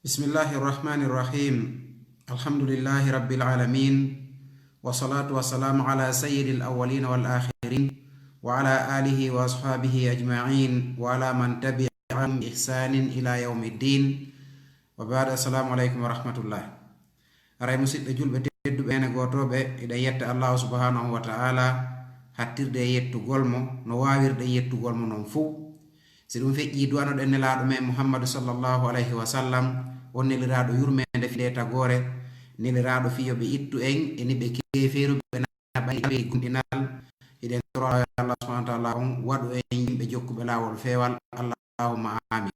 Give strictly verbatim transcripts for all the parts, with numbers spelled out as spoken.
بسم الله الرحمن الرحيم. الحمد لله رب العالمين. والصلاة والسلام على سيد الأولين والآخرين، وعلى آله وأصحابه أجمعين، وعلى من تبعهم بإحسان إلى يوم الدين. وبعد، السلام عليكم ورحمة الله. Aray, musidɓe julɓe tedduɓe, ene gootooɓe, eɗen yetta Allahu subhanahu wa ta'ala, hattirde e yettugol mo, no waawirɗen yettugol mo non fuu. Si ɗum feƴƴii, du'anoɗen Nelaaɗo men Muhammadu sallallahu alayhi wa sallam, on neliraaɗo yurmeende fii nde tagoore, neliraaɗo fii yo ɓe ittu en e niɓe keefeeru, ɓe naɓa en e gomɗinal. Hiɗen toro Allah subhanahu wa ta'ala on waɗu en yimɓe jokkuɓe laawol feewal. Allahumma amin.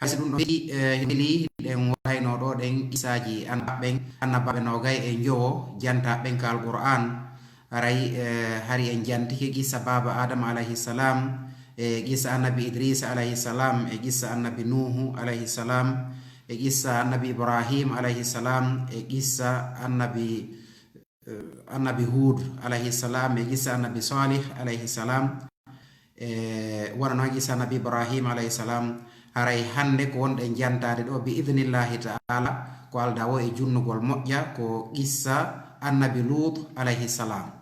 Hay si ɗum ɗon feƴƴii, eh, hino weli hiɗen waɗayno ɗoo ɗen qissaaji annabaaɓe ɓen, annabaaɓe noogay e njowo jantaaɓe ɓen ka Alqur'aan. Haray, eh, hari en jantike qissa baaba Aadama alayhi salaam, e qissa annabi Idriisa alayhi salaam, e qissa annabi Nuuhu alayhi salaam, e qissa annabi Ibraahiim alayhi salaam, e qissa annabi, eh, annabi Huud alayhi salaam, e qissa annabi Saalih alayhi salaam. E, wano non qissa Nabi Ibrahim alayhi salam, haray hannde ko wonɗen jantaade ɗoo, bi idnillahi ta'ala, ko aldaa woo e junnugol moƴƴa, ko qissa Annabi Luut alayhi salam.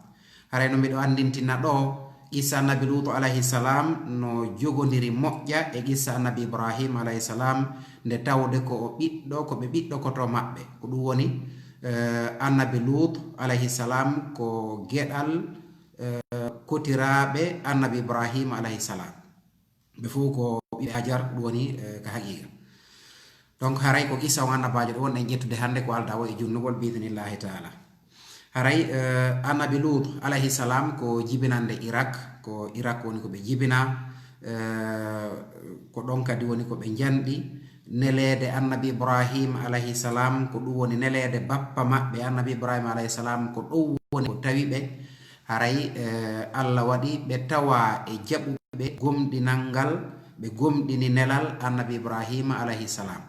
Haray no miɗo anndintina ɗoo, qissa Annabi Luutu alayhi salam no jogondiri moƴƴa e qissa Annabi Ibrahim alayhi salam, nde tawde ko o ɓiɗɗo, ko ɓe ɓiɗɗo koto maɓɓe. Ko ɗum woni, eh, Annabi Luut alayhi salam ko geɗal eh, kotiraaɓe Annabi Ibrahima alayhi salam. Ɓe fof ko ɓiɓɓe Hajar, ɗum woni, eh, ka haqiqa. Donc, haray ko qissa on annabaajo ɗo wonɗen ƴettude hannde, ko aldaa woo e junnugol, bi idnillahi ta'ala. Haray, eh, Annabi Luut alayhi salam ko jibinannde Irak, ko Irak woni ko ɓe jibinaa, eh, ko ɗon kadi woni ko ɓe njanɗi. Neleede Annabi Ibrahim alayhi salam, ko ɗum woni neleede bappa maɓɓe Annabi Ibrahim alayhi salam, ko ɗon woni ko tawi ɓe. Haray, eh, Allah waɗi ɓe tawaa e jaɓuɓe gomɗinal ngal, ɓe gomɗini nelal Annabi Ibrahima alayhi salam.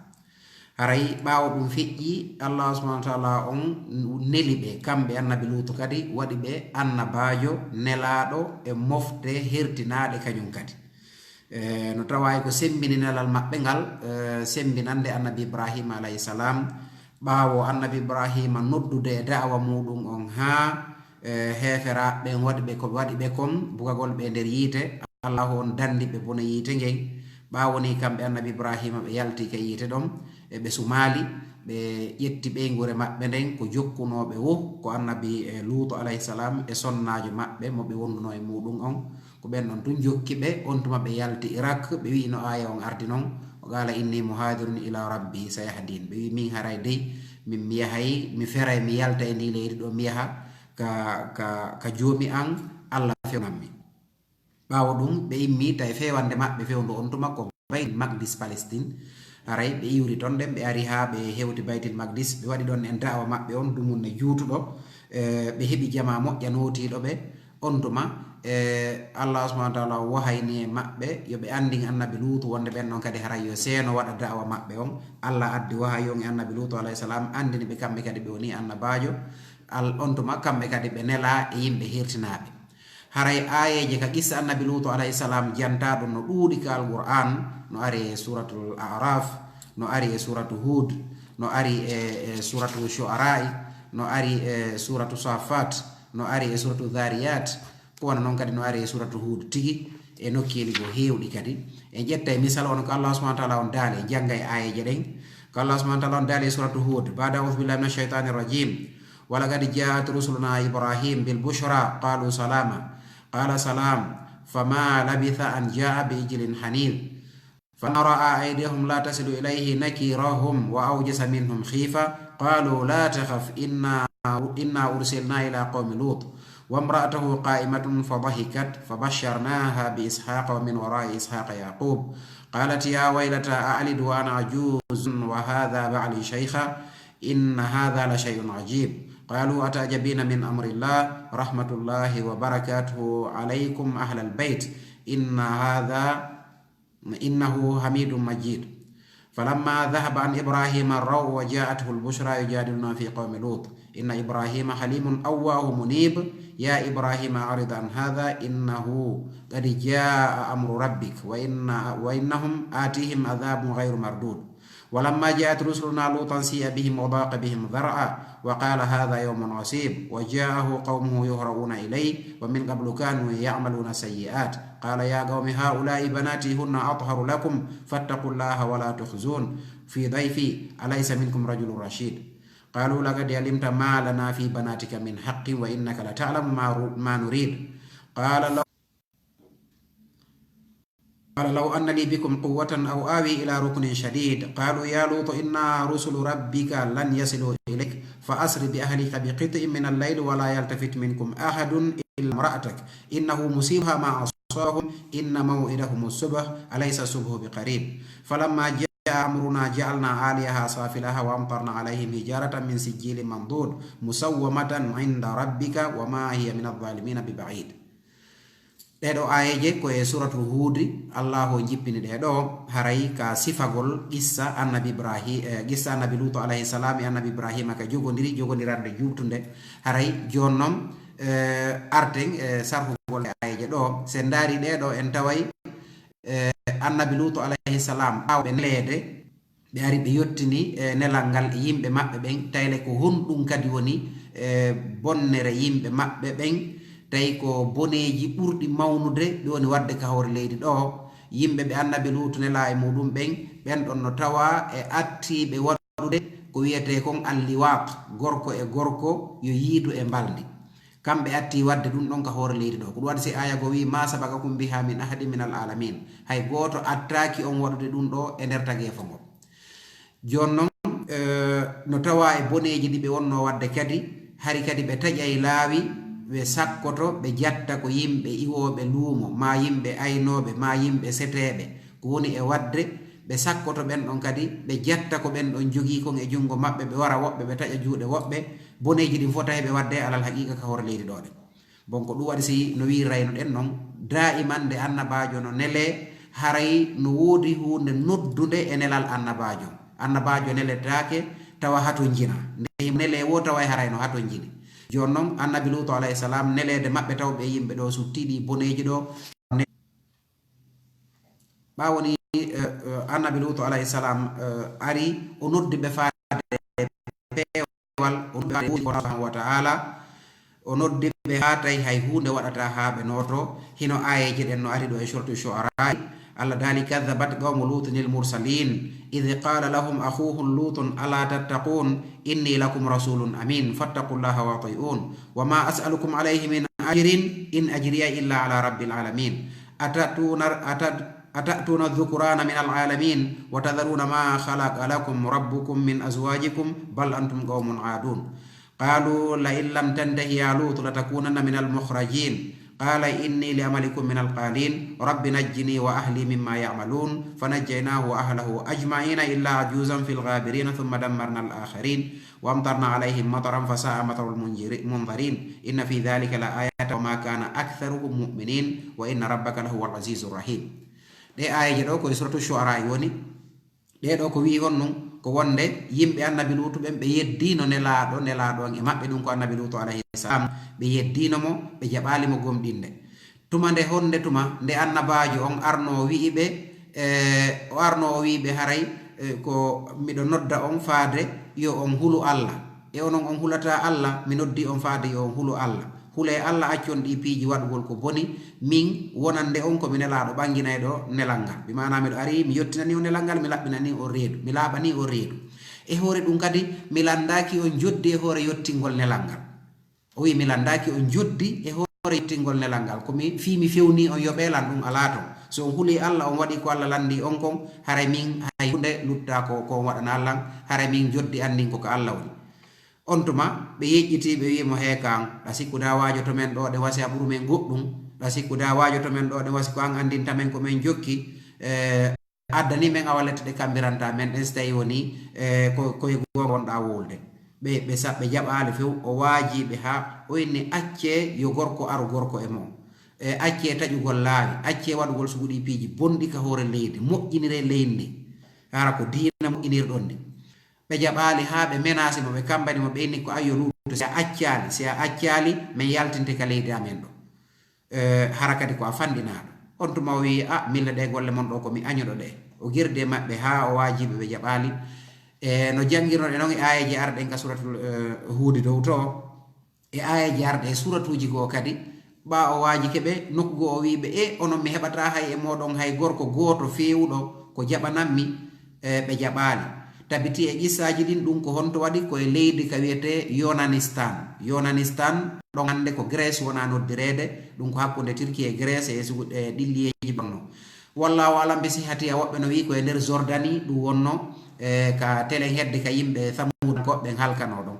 Haray ɓaawo ɗum feƴƴii, Allah subhanahu wa ta'ala on neli ɓe, kamɓe Annabi Luutu kadi, waɗi ɓe annabaajo, nelaaɗo e mofte hertinaaɗe kañum kadi. Eh, no tawaa ko semmbini nelal maɓɓe ngal, eh, semmbinannde Annabi Ibrahima alayhi salam, ɓaawo Annabi Ibrahima noddude e da'awa muuɗum on haa, eh, heeferaaɓe ɓen waɗi ɓe ko waɗi ɓe kon, bugagol ɓe nder yiite, Allahu on danndi ɓe bone yiite ngen. Ɓaawo nii kamɓe Annabi Ibrahima ɓe yalti ka yiite ɗon, e ɓe sumaali, ɓe ƴetti ɓeynguure maɓɓe nden, ko jokkunoo ɓe woo, ko Annabi, eh, Luutu alayhi salam e sonnaajo maɓɓe mo ɓe wondunoo e muuɗum on. Ko ɓen ɗon tun jokki ɓe, on tuma ɓe yalti Irak, ɓe wi'i no aaya on ardi non, o qaala inni muhaajirun ila rabbi sayahdin. Ɓe wi'i min haray dey, min mi yahay, mi feray, mi yalta e ndii leydi ɗo, mi yaha ka, ka, ka Joomi an, Allah fewnammi. Ɓaawo ɗum, ɓe immi tawi feewande maɓɓe fewndu on tuma ko Baytul Maqdis, Palestine. Haray ɓe iwri ton ɗen, ɓe ari haa ɓe hewti Baytul Maqdis, ɓe waɗi ɗon en da'awa maɓɓe on, dumunne juutuɗo, eh, ɓe heɓi jamaa moƴƴa nootiiɗo ɓe. On tuma, eh, Allah subhanahu wa ta'ala o wahayni e maɓɓe, yo ɓe anndin Annabi Luutu wonde ɓen ɗon kadi haray yo seeno waɗa da'awa maɓɓe on. Allah addi wahayu on e Annabi Luutu alayhi salam, anndini ɓe kamɓe kadi ɓe woni annabaajo. Al-, on tuma kamɓe kadi ɓe nelaa e yimɓe hirtinaaɓe. Haray aayeeje ka qissa Annabi Luutu alayhi salam jantaaɗo no ɗuuɗi ka Alqur'aan, no ari e Suuratul A'raaf, no ari e Suuratu Huud, no ari e, e Suuratu Shu'araa'i, no ari e Suuratu Saaffaat, no ari e Suuratu Dhaariyaat, ko wano non kadi no ari e Suuratu Huud tigi, e nokkeeli goo heewɗi kadi. En ƴettay misal on ko Allah subhanahu wa ta'ala on daali, en janngay aayeeje ɗen. Ko Allah subhanahu wa ta'ala on daali e Suuratu Huud, ba'da a'uuzu billahi minash shaytaanir rajiim. ولقد جاءت رسلنا إبراهيم بالبشرى قالوا سلاما قال سلام فما لبث أن جاء بعجل حنيذ فلما رأى أيديهم لا تصل إليه نكرهم وأوجس منهم خيفة قالوا لا تخف إنا، إنا أرسلنا إلى قوم لوط وامرأته قائمة فضحكت فبشرناها بإسحاق ومن وراء إسحاق يعقوب قالت يا ويلتى أألد وأنا عجوز وهذا بعلي شيخا إن هذا لشيء عجيب قالوا أتعجبين من أمر الله رحمة الله وبركاته عليكم أهل البيت إن هذا، إنه حميد مجيد فلما ذهب عن إبراهيم الروع وجاءته البشرى يجادلنا في قوم لوط إن إبراهيم حليم أواه منيب يا إبراهيم أعرض عن هذا إنه قد جاء أمر ربك وإن وإنهم آتيهم عذاب غير مردود ولما جاءت رسلنا لوطا سيء بهم وضاق بهم ذرعا وقال هذا يوم عصيب وجاءه قومه يهرعون إليه ومن قبل كانوا يعملون السيئات قال يا قوم هؤلاء بناتي هن أطهر لكم فاتقوا الله ولا تخزون في ضيفي أليس منكم رجل رشيد قالوا لقد علمت ما لنا في بناتك من حق وإنك لتعلم ما, ما نريد قال لو قال لو أن لي بكم قوة أو آوي إلى ركن شديد قالوا يا لوط إنا رسل ربك لن يصلوا إليك فأسر بأهلك بقطع من الليل ولا يلتفت منكم أحد إلا امرأتك إنه مصيبها ما أصابهم إن موعدهم الصبح أليس الصبح بقريب فلما جاء أمرنا جعلنا عاليها سافلها وأمطرنا عليهم حجارة من سجيل منضود مسومة عند ربك وما هي من الظالمين ببعيد Ɗee ɗoo aayeeje ko e Suuratul Huudi, Allaahu o jippini ɗee ɗoo, haray ka sifagol qissa Annabi Ibraahi-, eh, qissa Annabi Luutu alayhi salaam e Annabi Ibraahiima ka jogodiri, jogondirande juutunde. Haray jooni non, eh, arten e sarhugol ɗee aayeeje ɗoo. Si en ndaarii ɗee ɗoo, en taway, eh, Annabi Luutu alayhi salaam, ɓaawo ɓe neleede, Ɓe ari ɓe yottini, e, nelal ngal e yimɓe maɓɓe ɓen, tayle ko honɗum kadi woni, e, bonnere yimɓe maɓɓe ɓen, tawi ko boneeji ɓurɗi mawnude ɓe woni waɗde ka hoore leydi ɗoo. Yimɓe ɓe Annabi Luutu nelaa e muɗum ɓen, ɓen ɗon no tawaa e attiiɓe waɗude ko wiyetee kon alliwaat, gorko e gorko yo yiidu e mbalndi. Kamɓe attii waɗde ɗum ɗon ka hoore leydi ɗoo. Ko ɗum waɗi si aaya goo wi'i, "Ma sabaqakum biha min ahadin minal alamin." Hay gooto attaaki on waɗude ɗum ɗoo e nder tageefo ngo. Jooni non, eh, no tawaa e boneeji ɗi ɓe wonnoo waɗde kadi, hari kadi ɓe taƴay laawi, ɓe sakkoto, ɓe jatta ko yimɓe iwooɓe luumo, maa yimɓe aynooɓe, maa yimɓe seteeɓe. Ko woni e waɗde, ɓe sakkoto ɓen ɗon kadi, ɓe jatta ko ɓen ɗon jogii kon e junngo maɓɓe, ɓe wara woɓɓe, ɓe taƴa juuɗe woɓɓe. Boneeji ɗin fof tawi ɓe waɗde alal haqiiqa ka hoore leydi ɗoo ɗen. Bon, ko ɗum waɗi si no wiirayno ɗen non, daa'iman nde annabaajo no nelee, haray no woodi huunde noddunde e nelal annabaajo. Annabaajo neletaake tawa hatonjina. Nde himo nelee woo tawa haray no hatonjini. Jooni non, Annabi Luutu alayhi salaam neleede maɓɓe taw ɓe yimɓe ɗoo sutti ɗi boneeji ɗoo. Ɓaawo ni, eh, eh, Annabi Luutu alayhi salaam, eh, ari, o noddi ɓe faade peewal, o noddi ɓe subhanahu wa ta'ala, o noddi ɓe haa tawi hay huunde waɗataa haa ɓe nooto. Hino aayeeje ɗen no ari ɗoo e Suuratu Shu'araa. Allah daali, "Kadhabat qawmu Luutin il mursaliin, idh qaala lahum akhuuhum Luutun alaa tattaquun, innii lakum rasuulun amiin, fattaqullaha wa atii'uun, wa maa as'alukum alayhi min ajrin, in ajriya illaa alaa rabbil aalamiin." Atatuna, atat-, atatuna dhukurana min al-alamin wa tadharuna ma khalaqa lakum rabbukum min azwajikum bal antum qaumun adun. Qalu la in lam tantahi ya Lut latakunanna min al-mukhrajin. Qala inni li amalikum min al-qalin. Rabbi najjini wa ahli mimma ya'malun. Fanajjaynahu wa ahlahu ajma'ina illa ajuzan fil ghabirin thumma dammarna al-akharin. وأمطرنا عليهم مطرا فساء مطر المنذرين إن في ذلك لآية وما كان أكثرهم مؤمنين وإن ربك لهو العزيز الرحيم. Ɗee aayeeje ɗoo ko e Suuratu Shu'araa woni. Ɗee ɗoo ko wi'i honɗum? Ko wonde yimɓe Annabi Luutu ɓen ɓe yeddiino Nelaaɗo, Nelaaɗo on e maɓɓe ɗum ko Annabi Luutu alayhi salaam, ɓe yeddiino mo, ɓe jaɓaali mo gomɗinde. Tuma nde honde tuma nde annabaajo on arno o wi'i ɓe, e, o arno o wi'i ɓe haray, e, ko miɗo nodda on faade yo on hulu Allah. E onon on hulata Allah, mi noddi on faade yo on hulu Allah. Hulee Allah, accon ɗii piiji waɗugol ko boni, min wonande on ko mi nelaaɗo ɓanginayɗo nelal ngal. Bi maanaa miɗo ari, mi yottinanii on nelal ngal, mi laɓɓinanii on reedu, mi laaɓanii on reedu. E hoore ɗum kadi, mi lanndaaki on joddi e hoore yottingol nelal ngal. O wi'i, "Mi lanndaaki on joddi e hoore yottingol nelal ngal. Ko mi, fii mi fewnii on yoɓee lan, ɗum alaa ton. So on hulii Allah, on waɗii ko Allah lanndii on kon, haray min hay huunde luttaa ko, ko on waɗanaa lan, haray min joddi anndin ko ka Allah woni." On tuma, ɓe yeƴƴitii, ɓe wi'i mo, "Hee kaan, ɗa sikkudaa waajoto men ɗoo ɗen wasi a ɓuru men goɗɗum? Ɗa sikkudaa waajoto men ɗoo ɗen wasi ko an anndinta men ko men jokki?" Eh, Addani men awa lette ɗe kammbiranta men ɗen, si tawii wonii, e, ko, ko e goonga wonɗaa wowlude. Ɓe, ɓe sa-, ɓe jaɓaali few, o waajii ɓe haa o inni, "Accee yo gorko aru gorko e mon. E, accee taƴugol laawi, accee waɗugol sugu ɗii piiji bonɗi ka hoore leydi, moƴƴiniree leydi ndin." Hara ko diina moƴƴinirɗon ndi. Ɓe jaɓaali haa ɓe menaasi mo, ɓe kammbani mo, ɓe inni ko ayyo Luutu, si a accaali, si a accaali, min yaltinte ka leydi amen ɗo. Eh, hara kadi ko a fanɗinaaɗo. On tuma o wi'i, "A, mille ɗe golle mon ɗo ko mi añuɗo ɗe." O girdi e maɓɓe haa o waajiɓe ɓe jaɓaali. E no janngirnoɗen non e aayeeje arɗen ka suratul, eh, Huudi dow to, e aayeeje arɗe e suratuuji goo kadi, ɓa o waajike ɓe, nokku goo o wi'i ɓe, "E, onon mi heɓataa hay e mooɗon hay gorko gooto feewuɗo ko jaɓanammi." E, ɓe jaɓaali. Tabiti e qissaaji ɗin, ɗum ko honto waɗi? Ko e leydi ka wiyetee Yonanistan. Yonanistan, ɗon hannde ko Grèce wona noddireede, ɗum ko hakkunde Turki e Grèce e sugu-, e ɗilliyeeji banno. Wallahu alam bi sihhatiha, woɓɓe no wi'i ko e nder Jordanie ɗum wonno, e, ka telen hedde ka yimɓe Samuuda ko ɓen halkanoo ɗon.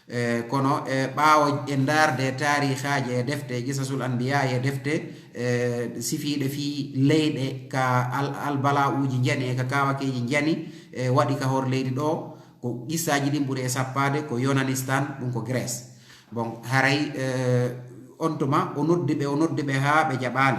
E, kono, e, ɓaawo e ndaarde taariihaaji e defte, Qisasul Anbiya e defte, e, sifiiɗe fii leyɗe ka al-, albala'uuji njani e ka kaawakeeji njani, e, waɗi ka hoore leydi ɗo, ko qissaaji ɗin ɓuri e sappaade ko Yonanistan, ɗum ko Grèce. Bon, haray, e, on tuma o noddi ɓe, o noddi ɓe haa ɓe jaɓaali.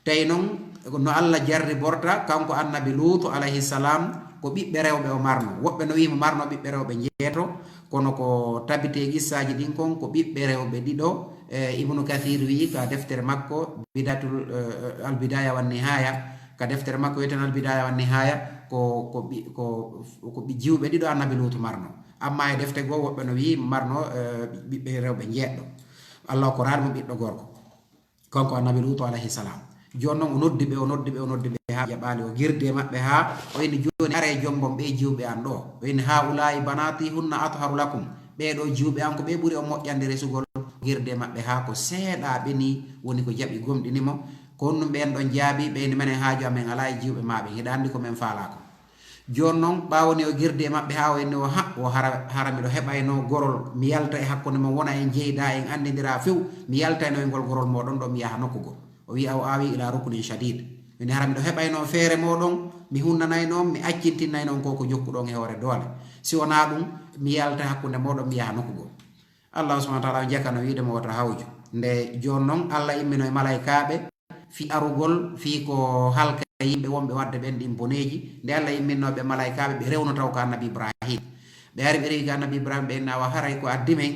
Tawi non, no Allah jarriborta, kanko annabi Luutu alayhi salam, ko ɓiɓɓe rewɓe o marno. Woɓɓe no wi'i mo marno ɓiɓɓe rewɓe njeeto, kono ko tabiti e qissaaji ɗin kon, ko ɓiɓɓe rewɓe ɗiɗo. E, Ibnu Kathir wi'i ka deftere makko, Bidatul, e, Al Bidaya wan Nihaya, ka deftere makko wiyeten Al Bidaya wan Nihaya, ko, ko ɓi-, ko, ko ɓi-, jiwɓe ɗiɗo annabi Luutu marno. Amma e defte goo, woɓɓe no wi'i marno, e, ɓiɓɓe rewɓe njeeɗɗo. Allah okkoraali mo ɓiɗɗo gorko. Kanko annabi Luutu alayhi salam. Jooni non o noddi ɓe, o noddi ɓe, o noddi ɓe haa ɓe jaɓaali, o girdi e maɓɓe haa o inni, "Jooni aree jombon ɓee jiwɓe an ɗoo." O inni, "Haa'ulaa'i banaati hunna atharu lakum." Ɓee ɗoo jiwɓe an ko ɓe ɓuri on moƴƴande resugol. Girdi e maɓɓe haa ko seeɗaaɓe nii woni ko jaɓi gomɗini mo. Ko honɗum ɓeen ɗon jaabi? Ɓe inni, "Menen haaju amen alaa e jiwɓe maa ɓen, hiɗa anndi ko men faalaa kon." Jooni non, ɓaawo ni o girdi e maɓɓe haa o inni o, "Ha, o hara, hara miɗo heɓayno gorol, mi yalta e hakkunde mon, wona en jeyda, en anndindira few, mi yaltayno e ngol gorol mooɗon ɗo, mi yaha nokku goo." O wi'i, "Aw aawi ila ruknin shadid." Min hara miɗo heɓayno feere mooɗon, mi hunnanayno on, mi accintinnayno on ko ko jokkuɗon e hoore doole. Si wonaa ɗum, mi yalta hakkunde mooɗon, mi yaha nokku goo. Allah subhanahu wa ta'ala on jakano wiide mo wota hawju. Nde jooni non, Allah immino e malaykaaɓe fii arugol, fii ko halka yimɓe wonɓe waɗde ɓen ɗin boneeji. Nde Allah imminno ɓe malaykaaɓe, ɓe rewno taw ko annabi Ibrahim. Ɓe ari, ɓe rewi ko annabi Ibrahim, ɓe inna, "Awa haray ko addi men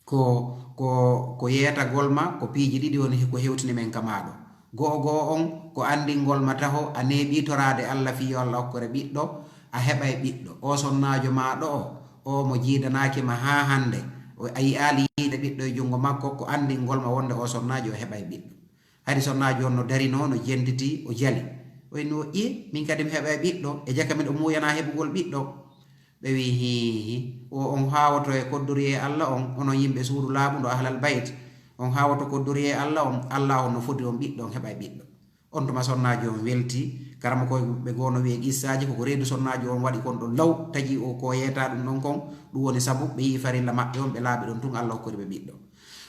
ko, ko, ko yeetagol ma, ko piiji ɗiɗi woni ko hewtini men ka maa ɗo. Go'o go'o on, ko anndingol ma taho a neeɓii toraade Allah fii yo Allah okkore ɓiɗɗo, a heɓay ɓiɗɗo. O sonnaajo maa ɗo o, o mo jiidanaaki ma haa hannde, o, a yi'aali yiide ɓiɗɗo e junngo makko, ko anndingol ma wonde o sonnaajo o heɓay ɓiɗɗo." Hari sonnaajo on no darinoo, no jentiti, o jali. O inni o, "Iye, min kadi mi heɓay ɓiɗɗo, e jaka miɗo muuyanaa heɓugol ɓiɗɗo." Ɓe wi'i, "Hii, hii, o on haawoto e koddoriyee Allah on, onon yimɓe suudu laaɓundo Ahlal Bayt, on haawoto koddoriyee Allah on, Allah on no fodi on ɓiɗɗo, on heɓay ɓiɗɗo." On tuma sonnaajo on welti, karamokooɓe goo no wi'e qissaaji, ko ko reedu sonnaajo on waɗi kon ɗon law, taƴi o ko yeeta ɗum ɗon kon, ɗum woni sabu ɓe yi'i farilla maɓɓe on, ɓe laaɓi ɗon tun, Allah okkori ɓe ɓiɗɗo.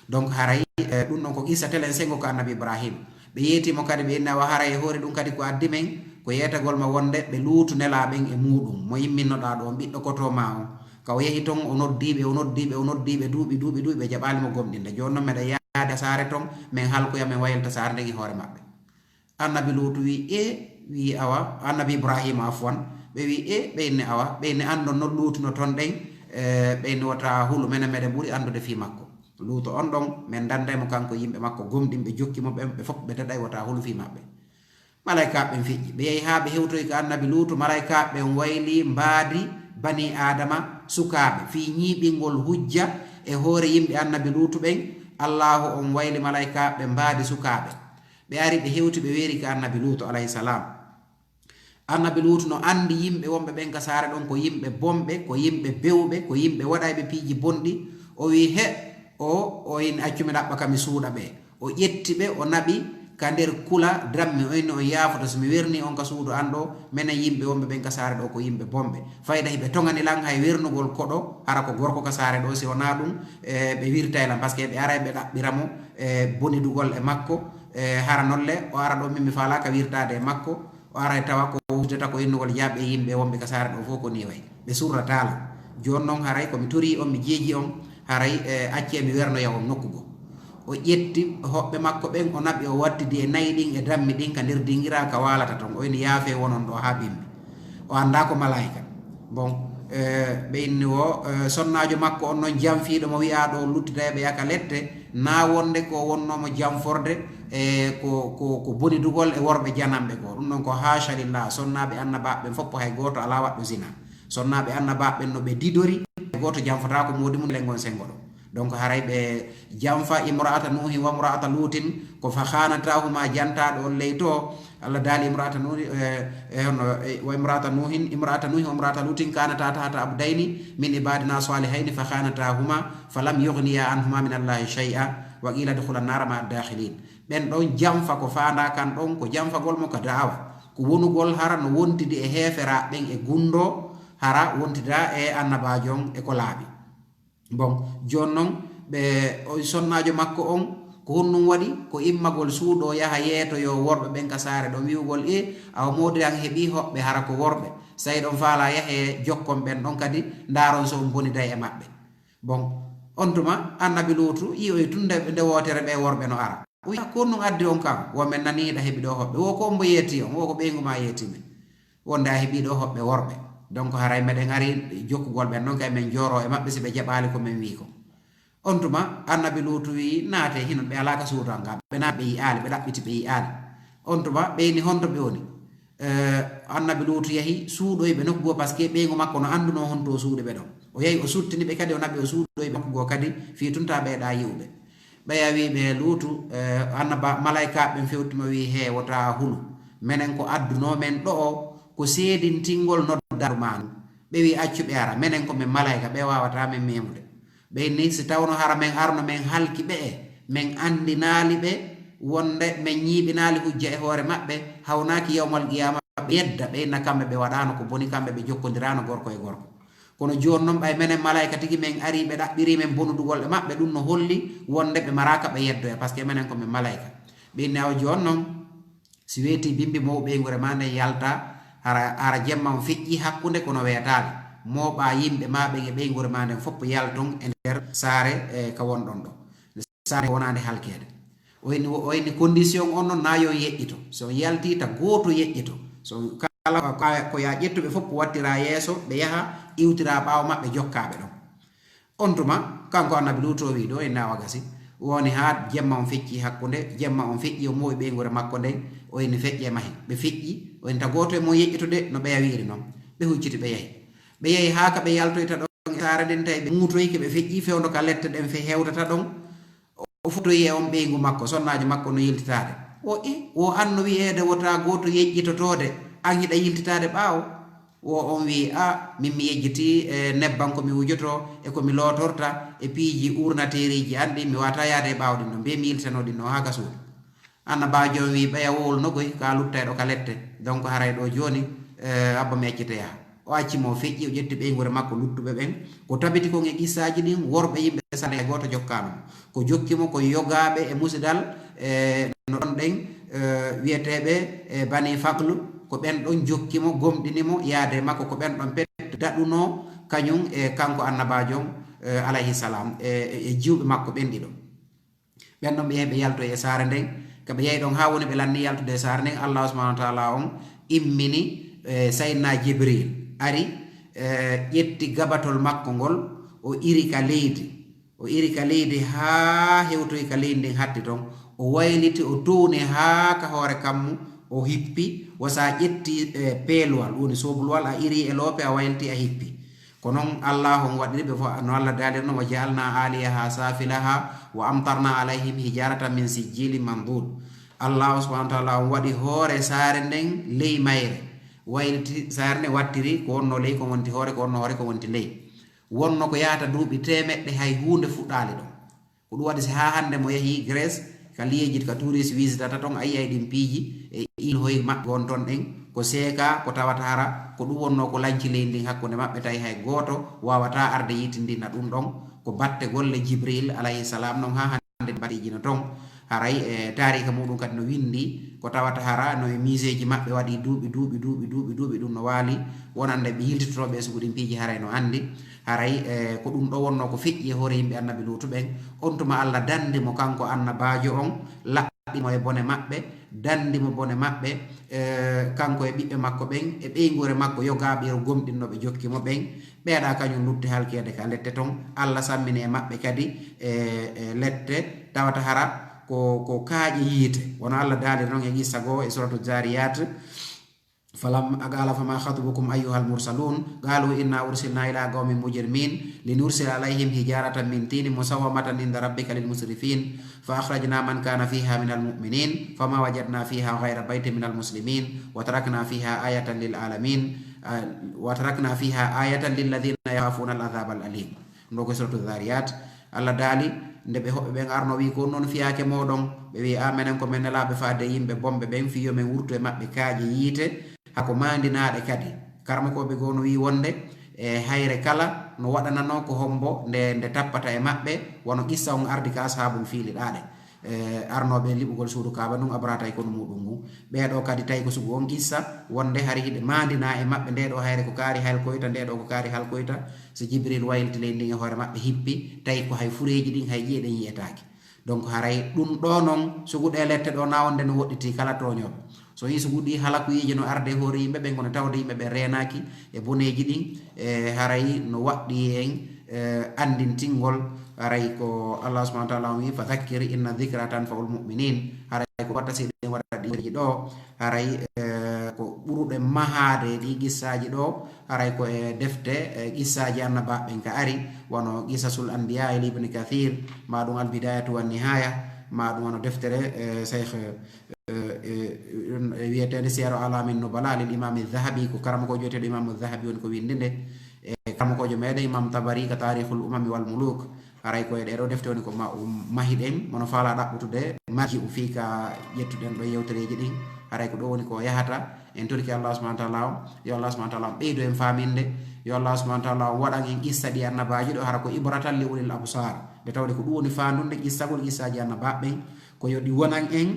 Donc haray, eh, ɗum ɗon ko qissa telen sengo ka annabi Ibrahim. Ɓe yeeti mo kadi, ɓe inni, "Awa haray e hoore ɗum kadi ko addi men, ko yeetagol ma wonde ɓe Luutu nelaa ɓen e muuɗum, mo imminnoɗaa ɗo on ɓiɗɗo koto maa on." Ka o yehi ton, o noddi ɓe, o noddi ɓe, o noddi ɓe, duuɓi, duuɓi, duuɓi, ɓe jaɓaali mo gomɗinde. Jooni non meɗa yaade saare ton, men halkoya, men waylita saare nden e hoore maɓɓe. Annabi Luutu wi'i, "E," wi'i, "Awa," annabi Ibrahima, afwan, ɓe wi'i, "E," ɓe inni, "Awa," ɓe inni, "Anndon non Luutu no ton ɗen, e, ɓe inni, "Wota hulu, menen meɗen ɓuri anndude fii makko. Luutu on ɗon, men danday mo kanko e yimɓe makko gomɗinɓe jokki mo ɓen, ɓe fof ɓe daɗay, wota hulu fii maɓɓe." Malaykaaɓe ɓen feƴƴi, ɓe yahi haa ɓe hewtoyi ka annabi Luutu, malaykaaɓe ɓen wayli mbaadi banii Aadama sukaaɓe fii ñiiɓingol hujja e hoore yimɓe annabi Luutu ɓen. Allaahu on wayli malaykaaɓe ɓen mbaadi sukaaɓe. Ɓe ari, ɓe hewti, ɓe weeri ka annabi Luutu alayhi salam. Annabi Luutu no anndi yimɓe wonɓe ɓen ka saare ɗon ko yimɓe bonɓe, ko yimɓe bewɓe, ko yimɓe waɗayɓe piiji bonɗi. O wi'i, "He, o, o in accu mi ɗaɓɓa ka mi suuɗa ɓe." O ƴetti ɓe, o naɓi ka nder kula dammi, o inni, "On yaafoto si mi werni on ka suudu an ɗo, menen yimɓe wonɓe ɓen ka saare ɗo ko yimɓe bonɓe. Fayda hiɓe toŋani lan hay wernugol koɗo, hara ko gorko ka saare ɗo, si wonaa ɗum, e, ɓe wirtay lan, parce que ɓe aray ɓe ɗaɓɓira mo, e, bonidugol e makko, e, hara nolle, o ara ɗo min mi faalaa ka wirtaade e makko." O aray tawa ko wujjata ko innugol jaaɓe yimɓe wonɓe ka saare ɗo fof ko ni wayi. Ɓe surrataa lan. Jooni non haray ko mi torii on, mi jeeji on, haray, e, accee mi wernoya on nokku goo. O ƴetti hoɓɓe makko ɓen, o naɓi, o wattidi e nayi ɗin e dammi ɗin ka nder dingiraa ka waalata ton. O inni, "Yaafee wonon ɗo haa bimbi." O anndaa ko malaayika. Bon, eh, ɓe inni o, eh, sonnaajo makko on noon janfiiɗo mo wi'aa ɗo luttida e ɓe yaka lette, naa wonde ko wonnoo mo janforde, e ko, ko, ko bonidugol e worɓe jananɓe ko. Ɗum noon ko haasha lillah, sonnaaɓe annabaaɓe ɓen fof hay gooto alaa waɗɗo zina. Sonnaaɓe annabaaɓe ɓen no ɓe didori, hay gooto janfotaako moodi mum lengon senngo ɗo. Donc haray ɓe janfa imra'ata Nuuhin wa imra'ata Luutin, ko fa khanatahuma jantaaɗo on ley to, Allah daali imra'ata Nuuhi, eh, eh, hono, eh, wa imra'ata Nuuhin, imra'ata Nuuhin wa imra'ata Luutin kanata tahta abdayni min ibadina salihayni fa khanatahuma falam yughniya anhuma min Allahi shay'a wa qila udkhula an-nara ma'a ad-dakhilin. Ɓen ɗon janfa ko faandaa kan ɗon, ko janfagol mo ka da'awa, ko wonugol hara no wontidi e heeferaa ɓen e gundo, hara wontida e annabaajo on e ko laaɓi. Bon, jooni non, ɓe, o sonnaajo makko on, ko honɗum waɗi? Ko immagol suuɗo, yaha yeetoyoo worɓe ɓen ka saare ɗon, wi'ugol, "E, awa moodi an heɓii hoɓɓe, hara ko worɓe. Sey ɗon faalaa yahee jokkon ɓen ɗon kadi, ndaaron so on boniday e maɓɓe." Bon, on tuma, annabi Luutu yi'oyi tun nde, nde wootere ɓe worɓe no ara. O wi'a, "Ko honɗum addi on kan? Wo men nanii hiɗa heɓi ɗo hoɓɓe. Wo ko on mbo yeeti on, wo ko ɓeyngu maa yeeti men." Wonde a heɓii ɗo hoɓɓe worɓe. Donc haray meɗen ari jokkugol ɓen ɗon kay men jooro e maɓɓe si ɓe jaɓaali ko men wii ko. On tuma annabi Luutu wii, "Naate hinon, ɓe alaa ka suudu an ga." Ɓe naati ɓe yi'aali, ɓe ɗaɓɓiti ɓe yi'aali. On tuma ɓe inni, "Honto ɓe woni?" Eh, annabi Luutu yahi suuɗoyi ɓe nokku goo, parce que ɓeyngu makko no anndunoo honto o suuɗi ɓe ɗon. O yahi o suttini ɓe kadi, o naɓi o suuɗoyi ɓe nokku goo kadi, fii tun taa ɓeyɗaa yi'uɓe. Ɓeya wii ɓe, "Luutu, eh, annaba, malaykaaɓe ɓen fewti ma wii, 'Hee, wota a hulu. Menen ko addunoo men ɗo'o ko seedintingol noddaru maa ndu.'" Ɓe wii, "Accu ɓe ara, menen ko men malayka, ɓe waawataa men meemude." Ɓe inni, "Si tawno hara men arno men halki ɓe'e, men anndinaali ɓe wonde men ñiiɓinaali hujja e hoore maɓɓe, hawnaaki yawmal qiyaama ɓe yedda, ɓe inna kamɓe ɓe waɗaano ko boni, kamɓe ɓe jokkondiraano gorko e gorko. Kono jooni non, ɓay menen malayka tigi men arii, ɓe ɗaɓɓirii men bonudugol e maɓɓe, ɗum no holli wonde ɓe maraaka ɓe yeddoya, parce que menen ko men malayka." Ɓe inni, "Awa jooni non, si weetii bimbi, mooɓu ɓeynguure maa nden yalta, hara, hara jemma on feƴƴii hakkunde kono weetaali. Mooɓaa yimɓe maa ɓen e ɓeynguure maa nden fof yalton e nder saare, e ka wonɗon ɗo. Saare wonaande halkeede." O inni, o inni condition on non, naa yo on yeƴƴito. So on yaltii, ta gooto yeƴƴito. So kala ko, ko yaa ƴettuɓe fof wattiraa yeeso, ɓe yaha iwtiraa ɓaawo maɓɓe jokkaa ɓe ɗon. On tuma, kanko annabi Luutu o wii ɗo e naawa gasi, woni haa jemma on feƴƴii hakkunde, jemma on feƴƴii o moowi ɓeynguure makko nden, o inni, "Feƴƴee mahi." Ɓe feƴƴi, o inni, "Ta gooto e mon yeƴƴito de," no ɓeya wiiri non. Ɓe hucciti ɓe yahi. Ɓe yahi haa ka ɓe yaltoyta ɗon e saare nden, tawi ɓe muutoyke ɓe feƴƴii fewndo ka lette ɗen fe hewtata ɗon. O fotoyi e on ɓeyngu makko, sonnaajo makko no yiltitaade. O e, o anno wi'eede wota gooto yeƴƴitotoode, an hiɗa yiltitaade ɓaawo. Wo on wi'i, "A, min mi yejjitii e nebban ko mi wujotoo e ko mi lootorta e piiji uurnateeriiji an ɗin, mi waawataa yaade e ɓaawo ɗin ɗon, mbiye mi yiltitanoo ɗin ɗon haa ka suudu." Annabaajo on wi'i, "Ɓeya wowol nogoy, ka luttay ɗo ka lette. Donc haray ɗo jooni, eh, abba mi accita yaha." O acci mo, o feƴƴi, o ƴetti ɓeynguure makko luttuɓe ɓen. Ko tabiti kon e qissaaji ɗin, worɓe yimɓe sale hay gooto jokkaano mo. Ko jokki mo ko yogaaɓe e musidal, e no ɗon ɗen, eh, wi'eteeɓe, eh, Bani Faqlu, ko ɓen ɗon jokki mo, gomɗini mo, yaade makko ko ɓen ɗon pet daɗunoo, kañum e kanko annabaajo on, eh, alayhi salam, e, e, e jiwɓe makko ɓen ɗiɗo. Ɓen ɗon ɓe yahi ɓe yaltoyi e saare nden, ka ɓe yahi ɗon haa woni ɓe lanni yaltude e saare nden, Allahu subhanahu wa taala on immini, eh, Sayyidina Jibril ari, eh, ƴetti gabatol makko ngol, o iri ka leydi. O iri ka leydi haa hewtoyi ka leydi ndin hatti ton. O wayliti, o towni haa ka hoore kammu, o hippi, wasa ƴetti, eh, peeluwal, woni soobuluwal, a iri e loope, a wayliti, a hippi. Ko non Allaahu on waɗiri ɓe fof, no Allah daaliri non, "Wa ja'alna aliyaha safilaha wa amtarna alayhim hijaratan min sijjilin mandud." Allaahu subhanahu wa taala on waɗi hoore saare nden ley mayre. Wayliti saare nden wattiri ko wonno ley ko wonti hoore, ko wonno hoore ko wonti ley. Wonno ko yahata duuɓi teemeɗɗe hay huunde fuɗɗaali ɗon. Ko ɗum waɗi si haa hannde mo yahii Grèce, ka liyeeji ka touriste visitata ton, a yi'ay ɗin piiji e iilhoy maɓɓe won ton ɗen, ko seekaa, ko tawata hara, ko ɗum wonnoo ko lanci leydi ndin hakkunde maɓɓe, tawi hay gooto waawataa arde yitindina ɗum ɗon. Ko batte golle Jibril alayhi salam non haa hannde batteeji no ton. Haray e taariika muɗum kadi no winndi, ko tawata hara no e muséeji maɓɓe waɗi duuɓi, duuɓi, duuɓi, duuɓi, duuɓi ɗum no waali, wonande ɓe yiltitotooɓe e sugu ɗin piiji haray no anndi. Haray, eh, ko ɗum ɗo wonnoo ko feƴƴi e hoore yimɓe Annabi Luutu ɓen. On tuma Allah danndi mo kanko annabaajo on, laɓɓi daɗɗi mo e bone maɓɓe, danndi mo bone maɓɓe, e, kanko e ɓiɓɓe makko ɓen, e ɓeynguure makko yogaaɓe e gomɗinnoɓe jokki mo ɓen, ɓeeɗa kañum lutti halkeede ka lette ton. Alla sammini e maɓɓe kadi e, e lette, tawata hara ko, ko kaaƴe yiite. Wano Alla daali non e qissa goo e Suratu Zariyat, فلم-، قال فما خطبكم أيها المرسلون؟ قالوا إنا أرسلنا إلى قوم مجرمين لنرسل عليهم حجارة من طين مسومة عند ربك للمسرفين فأخرجنا من كان فيها من المؤمنين فما وجدنا فيها غير بيت من المسلمين وتركنا فيها آية للعالمين، آه، وتركنا فيها آية للذين يخافون العذاب الأليم. Ɗum ɗo ko Suratu Zariyat. Alla daali, nde ɓe hoɓɓe ɓen arno wi, "Ko on non fiyaake mooɗon?" Ɓe wi, "A menen ko men nelaaɓe faade e yimɓe bonɓe ɓen, fii yo men wurtu e maɓɓe kaaƴe yiite, haa ko maandinaaɗe kadi." Karamokooɓe goo no wi wonde, e hayre kala no waɗananoo ko hombo nde, nde tappata e maɓɓe, wano qissa on ardi ka Ashaabul Fiili ɗaɗe. E, arnooɓe liɓugol suudu Kaaba ndun, Abraha tawi konu muuɗum ngun. Ɓee ɗoo kadi tawi ko sugu on qissa, wonde hari hiɗe maandinaa e maɓɓe, ndee ɗoo hayre ko kaari halkoyta, ndee ɗoo ko kaari halkoyta. Si Jibril wayliti leydi ndin e hoore maɓɓe hippi, tawi ko hay fureeji ɗin hay ƴi'e ɗen yi'etaake. Donc haray ɗum ɗoo non, sugu ɗee lette ɗoo na wonde no woɗɗiti kala tooñooɓe. So yii sugu ɗii halakuyeeji no arde e hoore yimɓe ɓen, kono tawde yimɓe ɓen reenaaki e boneeji ɗin, e haray no waɗɗi en, e, anndintingol, haray ko Allah subhanahu wa ta'ala on wi, "Fa dhakkir inna dhikra tanfa'ul mu'minin." Haray ko watta si ɗen waɗa ɗi ɗoo, haray, e, ko ɓuruɗe mahaade e ɗi qissaaji ɗoo, haray ko e defte, e, qissaaji annabaaɓe ɓen ka ari, wano Qisasul Anbiya e Ibn Kathir, ma ɗum Al Bidayatu wan Nihaya, ma ɗum wano deftere, e, Cheikh, e, e, e, wiyeteende Siyaru Alamin Nubala lil Imam Dhahabi, ko karamokoojo wiyeteeɗo Imam Dhahabi woni ko winndi nde. E karamokoojo meɗen Imam Tabari ka Tarikhul Umami wal Muluk. Haray ko e ɗee ɗoo defte woni ko ma-, um, mahi ɗen, mono faala ɗaɓɓutude marji u fii ka ƴettuɗen ɗoo yewtereeji ɗin. Haray ko ɗoo woni ko yahata. En torike Allah subhanahu wa ta'ala on, yo Allah subhanahu wa ta'ala on ɓeydu en faaminde. Yo Allah subhanahu wa ta'ala on waɗan en qissa ɗi annabaaji ɗoo, hara ko ibratan li ulil absar. Nde tawde ko ɗum woni faandunde qissagol qissaaji annabaaɓe ɓen, ko yo ɗi wonan en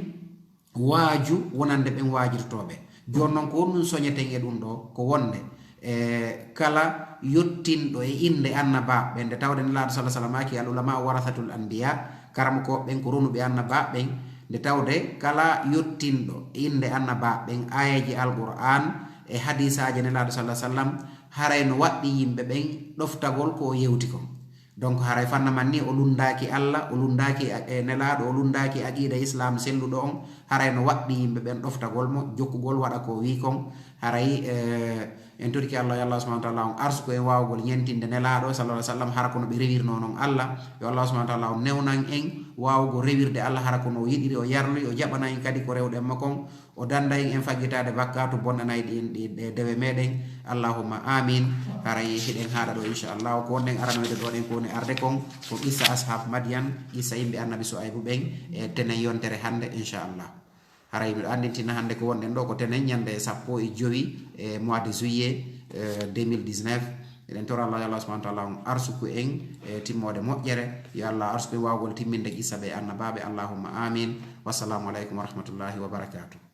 waaju wonande ɓen waajirtooɓe. Jooni non, ko honɗum soñeten e ɗum ɗoo? Ko wonde, e, kala yottinɗo e innde annabaaɓe ɓen, nde tawde Nelaaɗo sallallahu alaihi wasallam maaki, "Al ulama warasatul anbiya", karamokooɓe ɓen ko ronuɓe annabaaɓe ɓen, nde tawde kala yottinɗo e innde annabaaɓe ɓen, aayeeje Alqur'aan e hadiisaaje Nelaaɗo sallallahu alaihi wasallam, haray no waɗɗi yimɓe ɓen ɗoftagol ko o yewti kon. Donc haray fanna man ni o lunndaaki Alla, o lunndaaki a-, e Nelaaɗo, o lunndaaki aqiida Islaam selluɗo on, haray no waɗɗi yimɓe ɓen ɗoftagol mo, jokkugol waɗa ko o wii kon, haray, e, en torike Alla, yo Allah subhanahu wa ta'ala on arsuku en waawugol ñentinde Nelaaɗo sallallahu alaihi wasallam, hara kono ɓe rewirnoo non Alla. Yo Allah subhanahu wa ta'ala on newnan en waawugol rewirde Alla, hara kono o yiɗiri, o yarli, o jaɓana en kadi ko rewɗen mo kon. O dannda en, en faggitaade bakkaatu, bonnanay ɗin, ɗi, ɗe dewe meɗen. Allahumma amin. Haray hiɗen haaɗa ɗoo, inchallah. Ko wonɗen aranoyde ɗoo ɗen, ko woni arde kon, ko qissa Ashab Madian, qissa yimɓe Annabi Su'aybu ɓen, e tenen yontere hannde, inchallah. Haray miɗo anndintina hannde ko wonɗen ɗoo ko tenen ñannde sappo e jowi e mois de juillet, e, deux mille dix-neuf. Eɗen tora Allah, yo Allah subhanahu wa ta'ala on arsuku en, e, timmoode moƴƴere. Yo Allah arsuku en waawgol timminde qissa ɓe annabaaɓe. Allahumma amin. Wassalamu aleykum wa rahmatullahi wa barakatuh.